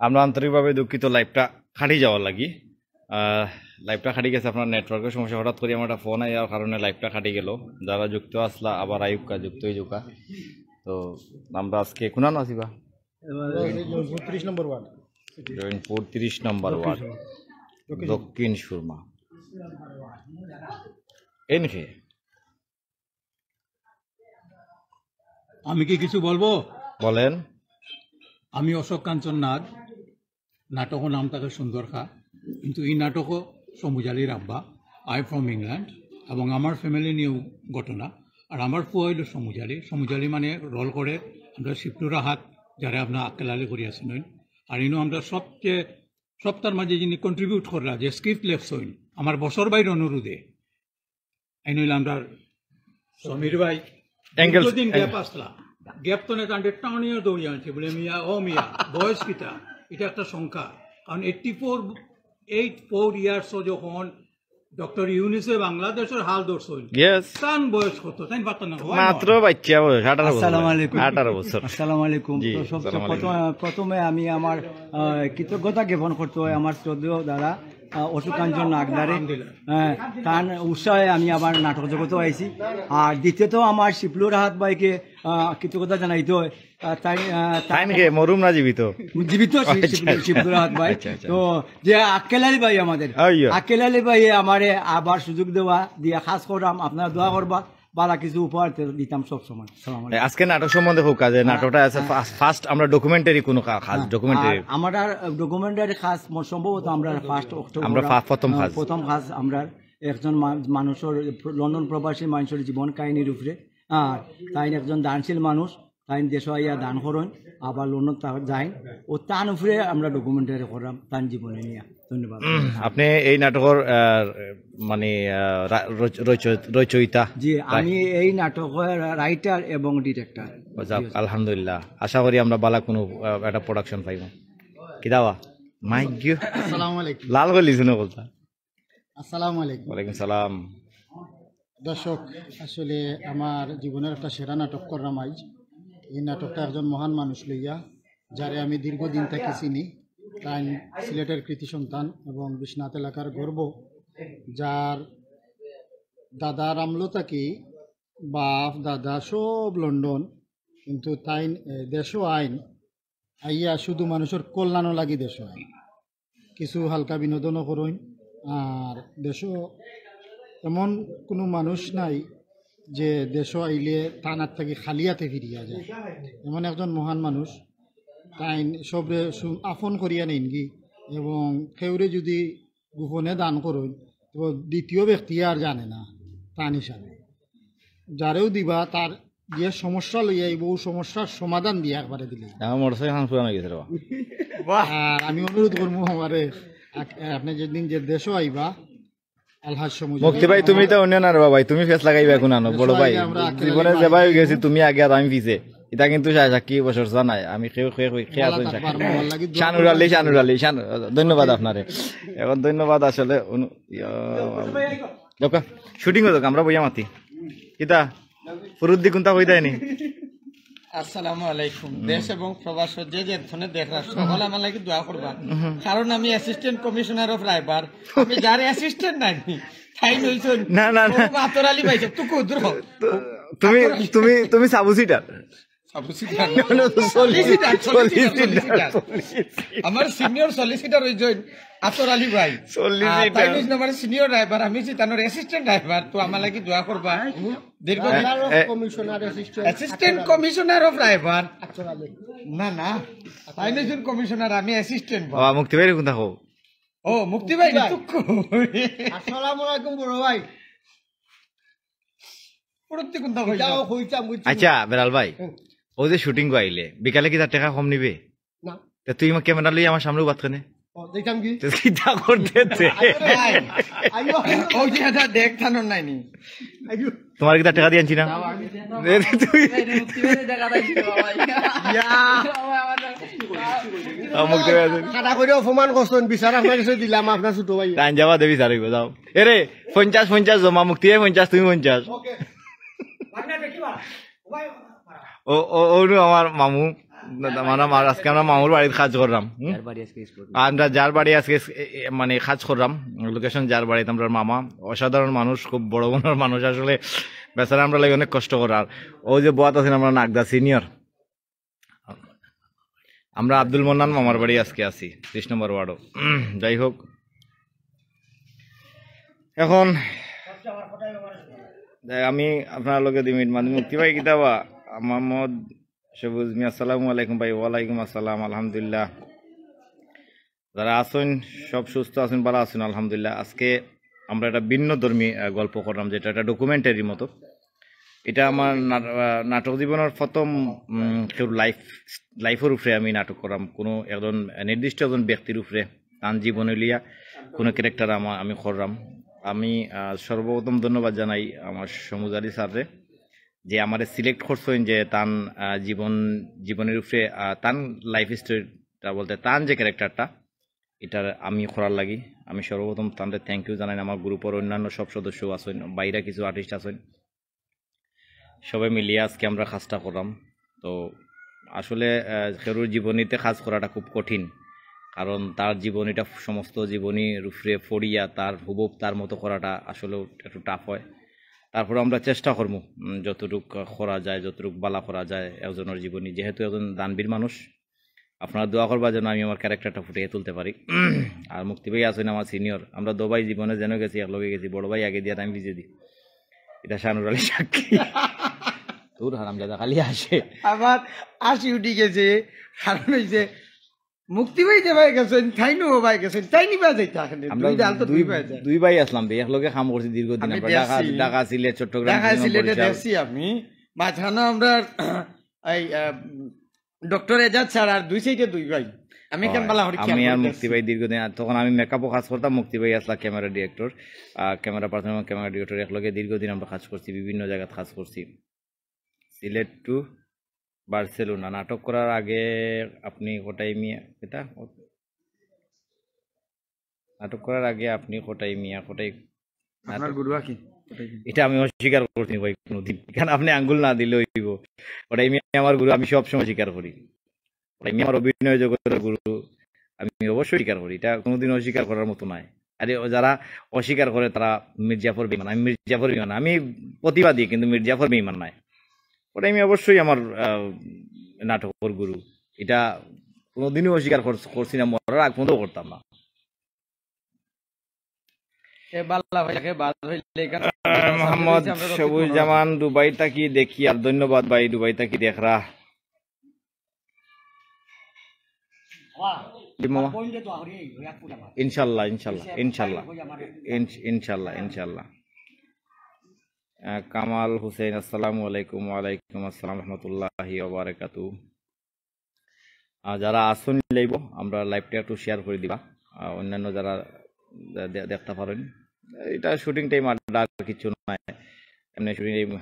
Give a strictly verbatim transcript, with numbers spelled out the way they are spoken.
আমরা আন্তরিকভাবে দুঃখিত লাইভটা কাটি যাওয়ার লাগি। আহ, লাইভটা কাটি গেছে আপনার নেটওয়ার্কের সমস্যা, হঠাৎ করে আমার একটা ফোন আইয়ার কারণে লাইভটা কাটি গেল। যারা যুক্ত আসলা আবার আইউক্কা, যুক্ত হইযুক্কা। তো আমরা আজকে কোনানো আছি বা? জৈনপুর তিরিশ নম্বর ওয়ার্ড। জৈনপুর তিরিশ নম্বর ওয়ার্ড, দক্ষিণ সুরমা। এনকে আমি কি কিছু বলবো? বলেন। আমি অশোক কাঞ্চন নাগ। নাটকর নাম থাকে সুন্দর খা, কিন্তু এই নাটকও সমুজালির আব্বা। I from England, এবং আমার ফ্যামিলি নিয়েও ঘটনা। আর আমার ফুয়া হইল সমুজালি। সমুজালি মানে রোল করে আমরা শিবলু রাহাত, যারা আপনার আক্কেল আলী করি আছেন। আর ইনো আমরা সবচেয়ে সপ্তাহের মাঝে যিনি কন্ট্রিবিউট করলা যে স্ক্রিপ্ট লেখছইন আমার বছর ভাইর অনুরোধে, এই নইলে আমরা সমীর ভাই। অ্যাঙ্গেলস, দীর্ঘদিন গ্যাপ আসলা, গ্যাপ তো না কাণ্ডে টানিয়ে দৌড়িয়ে আনছে, বলে, "মিয়া, ও মিয়া, বয়স কিতা? এটা একটা সংখ্যা।" কারণ eighty four, eight four years যখন ডক্টর ইউনুসে বাংলাদেশের হাল ধরছইন, ইয়েস। তান বয়স কত? তাই পারতাম না, মাত্র বাচ্চা বয়স, আঠারো বছর। আসসালামু আলাইকুম। আঠারো বছর। আসসালামু আলাইকুম। জি, তো সব আসসালামু আলাইকুম। প্রথমে, প্রথমে আমি আমার আহ, কৃতজ্ঞতা জ্ঞাপন করতে হয় আমার শ্রদ্ধেয় দাদা আহ, অশোক কাঞ্চন নাগদারে। আহ, তার উৎসাহে আমি আবার নাটক জগতে আইছি। আর দ্বিতীয়ত আমার শিবলু রাহাত ভাইকে আহ, কৃতজ্ঞতা জানাইতে হয়। আহ, তাই আহ, তাই তাইন কে মরুম না জীবিত? জীবিত শি-, আচ্ছা, শিবলু, আচ্ছা। শিবলু রাহাত ভাই। আচ্ছা, আচ্ছা। তো যে আক্কেল আলী ভাই আমাদের, আইয়ো। আক্কেল আলী ভাই আমারে আবার সুযোগ দেওয়া দিয়া কাজ করাম, আপনারা দোয়া করবা, বালা কিছু উপহার দিতাম সব সময়। সালাম আলাইকুম। আজকে নাটক সম্বন্ধে হোক কাজে, নাটকটা আছে ফার্স্ট, আমরা ডকুমেন্টারি কোনো কা-, কাজ, হ্যাঁ, ডকুমেন্টারি। আর আমার আর ডকুমেন্টারি কাজ ম-, সম্ভবত আমরা ফার্স্ট অক্টোবর, আমরা ফা-, প্রথম আহ, কাজ। প্রথম কাজ আমরা একজন মা-, মানুষের প্র-, লন্ডন প্রবাসী মানুষের জীবন কাহিনীর উপরে। আর তাই একজন দানশীল মানুষ, তাই দেশো আইয়া দান করইন, আবার লন্ডন তা-, যাইন। ও তান উপরে আমরা ডকুমেন্টারি করলাম, তান জীবনী নিয়া। ধন্যবাদ। উম, আপনি এই নাটকর, আহ, মানে, আহ, রা-, রচ-, রচ-, রচয়িতা? জি, আমি এই নাটকর রাইটার এবং ডিরেক্টর। ও যাক, জি। আলহামদুলিল্লাহ। আশা করি আমরা বালা কোনো, আহ, একটা প্রোডাকশন পাইব। কিতা বা? মাইক গিয়া। আসসালামু আলাইকুম। লাল গলি শুনে বলতা। আসসালামু আলাইকুম। ওয়ালাইকুম সালাম। দর্শক, আসলে আমার জীবনের একটা সেরা নাটক করলাম আইজ। এই নাটকটা একজন মহান মানুষ লইয়া, যারে আমি দীর্ঘদিন থাকি চিনি। তাই সিলেটের কৃতি সন্তান এবং বিশ্বনাথ এলাকার গর্ব, যার দাদার আমলো থাকি বাপ, দাদা সব লন্ডন, কিন্তু তাইন, এ, দেশো আইন, আইয়া শুধু মানুষের কল্যাণও লাগি দেশো আইন। কিছু হালকা বিনোদনও করইন। আর দেশো এমন কোনো মানুষ নাই যে দেশো আইলে তান আত থাকি খালি আতে ফিরিয়া যায়। এমন একজন মহান মানুষ, তাইন সবরে সু-, আপন করিয়া নেইনগি, এবং কেউরে যদি গোপনে দান করইন, তো দ্বিতীয় ব্যক্তি আর জানে না তান হিসাবে। যারেও দিবা, তার যে সমস্যা লইয়া আইব, ও সমস্যার সমাধান দিয়া একবারে দিলে। আমার মোটরসাইকেল খান পুরান হয়ে গেছে রে বা। আর আমি অনুরোধ করবো আমারে, আক-, আপনি যেদিন যে দেশো আইবা, আলহাজ সমুজ মুক্তি ভাই, তুমি তো অন্য না রে বা ভাই, তুমি ফেস লাগাইবা এখন আনো, বড় ভাই। আমরা আক্কেল জীবনে আলী যেবাই ভাই গেছি, তুমি আগে আর আমি পিছে। এটা কিন্তু সা-, সাক্ষী বছর নাই, আমি কেউ, কেউ, কেউ, কেউ আছেন সাক্ষী। শানুর আলী, শানুর আলী, শানু-, ধন্যবাদ আপনারে। এখন ধন্যবাদ আসলে অনু-, ইয়া, দোকা, শুটিং হোক, আমরা বইয়া মাতি। কিতা? ফুরুদ্দি কোনটা কই দেয়নি? আসসালামু আলাইকুম। দেশ এবং প্রবাস যে যে ফোনে দেখরা, সকলে আমার লাগি দোয়া করবা। কারণ আমি অ্যাসিস্ট্যান্ট কমিশনার অফ রায়বার। আমি যার অ্যাসিস্ট্যান্ট নাই। তাই নইছেন। না, না, না। ও আতর আলী ভাই, তুই কই দূর হ। তো তুমি, তুমি, তুমি সাবু সিটার। সাবু সিটার। না, না, তো solicitor, solicitor, solicitor, solicitor. Solicitor. আমার সিনিয়র সলিসিটার ওই জইন আতর আলী ভাই। সলিসিটার। আহ, তাই নইছেন আমার সিনিয়র রায়বার, আমি হইছি তানোর অ্যাসিস্ট্যান্ট রায়বার, তো আমার লাগি দোয়া করবা। দীর্ঘদিন আপনারও এ, কমিশনার অ্যাসিস্ট্যান্ট অ্যাসিস্ট্যান্ট আতর আলী। কমিশনার অফ রায়বার। আতর আলী। না, না। তাই নইছেন কমিশনার, আমি অ্যাসিস্ট্যান্ট বা। ও, মুক্তি ভাই কোনটা কও? ও, মুক্তি ভাই, মুক্তি ভাই। নিতুক্কু। আসসালামু আলাইকুম বড় ভাই। ফুরুদ্দি কোনটা কইলা? এটাও কইতাম, বুঝছি। আচ্ছা, বেলাল ভাই, হুম। ও যে শুটিং আইলে, বিকালে কি তার টাকা কম নিবে? না। তা তুই আমার ক্যামেরা লই আমার সামনে উবাত কেনে? ও, দেখতাম কি? তো কিতা করতে তে? আইও, আইও। ওই যে এটা দেখ, থানোর নাই নি। আইও। তোমার কিতা টাকা দিয়ে আনছি না? এ, তুই ইয়া। অমুক টাকা আছে। খাড়া করে অপমান করছেন, বিচার আপনার কাছে দিলাম, আপনার ছোট ভাই। টাইম যাবা দেবি স্যার, যাও। এরে, পঞ্চাশ, পঞ্চাশ জমা, মুক্তি ভাই পঞ্চাশ, তুমি পঞ্চাশ। ওকে। ও, ও, অনু আমার মামু। না, না, মানে, আমার আজকে আমরা মামুর বাড়িত কাজ করলাম, হুম? আমরা যার বাড়ি আজকে এ, এ, মানে, কাজ করলাম, লোকেশন যার বাড়িত, আমরার মামা, অসাধারণ মানুষ, খুব বড় মনের মানুষ। আসলে বেচারা আমরার লাগি অনেক কষ্ট করে। আর ও যে বওয়াত আছইন, আমরার নাগদা সিনিয়র, আমরা আব্দুল মন্নান মামার বাড়ি আজকে আছি, ত্রিশ নম্বর ওয়ার্ডও। যাই হোক, এখন আমি আপনারার লগে দুই মিনিট মাঝে মুক্তি ভাই কিতাবা, মোহাম্মদ সবুজ মিয়া, আসসালামু আলাইকুম ভাই। ওয়ালাইকুম আসসালাম, আলহামদুলিল্লাহ। যারা আছইন, সব সুস্থ আছইন, ভালা আছইন, আলহামদুলিল্লাহ। আজকে আমরা একটা ভিন্ন ধর্মী, আহ, গল্প করলাম, যেটা একটা ডকুমেন্টারির মতো। এটা আমার না-, আহ, নাটক জীবনের প্রথম, উম, কেউর লাইফ, লাইফর উপরে আমি নাটক করলাম, কোনো একজন নির্দিষ্ট একজন ব্যক্তির উপরে, তান জীবনী লইয়া কোনো ক্যারেক্টার আমা-, আমি করলাম। আমি, আহ, সর্বপ্রথম ধন্যবাদ জানাই আমার সমুজ আলী স্যাররে, যে আমারে সিলেক্ট করছইন, যে তান, আহ, জীবন, জীবনের উপরে, আহ, তান লাইফ স্টোরিটা বলতে তান যে ক্যারেক্টারটা, এটা আমি করার লাগি আমি সর্বপ্রথম তানরে থ্যাংক ইউ জানাই। আমার গ্রুপর অন্যান্য সব সদস্য আছইন, বাইরা কিছু আর্টিস্ট আছইন, সবে মিলিয়া আজকে আমরা কাজটা করলাম। তো আসলে, আহ, কেউর জীবনীতে কাজ করাটা খুব কঠিন, কারণ তার জীবনীটা, সমস্ত জীবনীর উপরে পড়িয়া তার হুবহু তার মতো করাটা আসলে একটু টাফ হয়। তারপরে আমরা চেষ্টা করমু, উম, যতটুক করা যায়, যতটুক ভালা করা যায় একজনের জীবনী, যেহেতু একজন দানবীর মানুষ। আপনারা দোয়া করবা যেন আমি আমার ক্যারেক্টারটা ফুটিয়ে তুলতে পারি। আর মুক্তি ভাই আছইন আমার সিনিয়র, আমরা দুই ভাই জীবনে যেন গেছি, একলগে গেছি, বড় ভাই আগে দিয়া, আমি পিছে দি। এটা শানুর আলী সাক্ষী। তোর হারামজাদা খালি আসে। আমার আসি উঠি গেছে, কারণ হইছে মুক্তি ভাই যে ভাই গেছইন, তাইনও ভাই গেছইন, তাইন নিবা যাইতা এখানে। আমরা দুই দল তো দুই, দুই ভাই যায়। দুই ভাই আছলাম বে, একলগে কাম করছি দীর্ঘদিন। আমি আমরা ঢাকা, দেখছি। ঢাকা, সিলেট, চট্টগ্রাম, ঢাকা, সিলেট, সিলেটে বরিশাল। দেখছি আমি। মাঝখানে আমরা এই, আহ, ডক্টর এজাজ স্যার আর দুই সাইডে দুই ভাই। আমি কেন বালা করি খেয়াল আমি আর করি মুক্তি দেখছি। ভাই দীর্ঘদিন, আর তখন আমি মেকআপও কাজ করতাম, মুক্তি ভাই আছলা ক্যামেরা ডিরেক্টর, আহ, ক্যামেরা পার্সন এবং ক্যামেরা ডিরেক্টর, একলগে দীর্ঘদিন আমরা কাজ করছি, বিভিন্ন জায়গাত কাজ করছি। সিলেট টু বার্সেলোনা নাটক করার আগে আপনি কোটাই মিয়া, এটা নাটক করার আগে আপনি কোটাই মিয়া, কোটাই আপনার গুরু আকি? এটা আমি অস্বীকার করছি ভাই কোনোদিন, কারণ আপনি আঙ্গুল না দিলে হইব। কোটাই মিয়া আমার গুরু, আমি সব সময় স্বীকার করি। কোটাই মিয়া আমার অভিনয় জগতের গুরু, আমি অবশ্যই স্বীকার করি, এটা কোনোদিন অস্বীকার করার মতো নয়। আরে, ও যারা অস্বীকার করে তারা মির্জাফর বেইমান, আমি মির্জাফর বেইমান, আমি প্রতিবাদী, কিন্তু মির্জাফর বেইমান নয়। কোটাই মিয়া অবশ্যই আমার, আহ, নাটকের গুরু, এটা কোনোদিনও অস্বীকার কর-, করছি না, মরার আগ পর্যন্ত করতাম না। এ বালা ভাই, একে বাদ হইলে এখানে আহ, মোহাম্মদ আমরা রফিক সবুজ মনোরঞ্জন। জামান দুবাই থাকি দেখি, আর ধন্যবাদ ভাই, দুবাই থাকি দেখরা। জি মামা। ইনশাল্লাহ, ইনশাল্লাহ, ইনশাল্লাহ। ইনশ-, ইনশাল্লাহ, ইনশাল্লাহ। আহ, কামাল হোসেন, আসসালামু আলাইকুম। ওয়ালাইকুম আসসালাম রহমতুল্লাহি ওয়া বারাকাতুহু। আহ, যারা আসুন লাইভ, আমরা লাইভটা একটু শেয়ার করে দিবা। আহ, অন্যান্য যারা দে-, দে-, দেখতে পারেন, এটা শুটিং টাইম, আর আর কিছু নয়, এমনি শুটিং টাইম।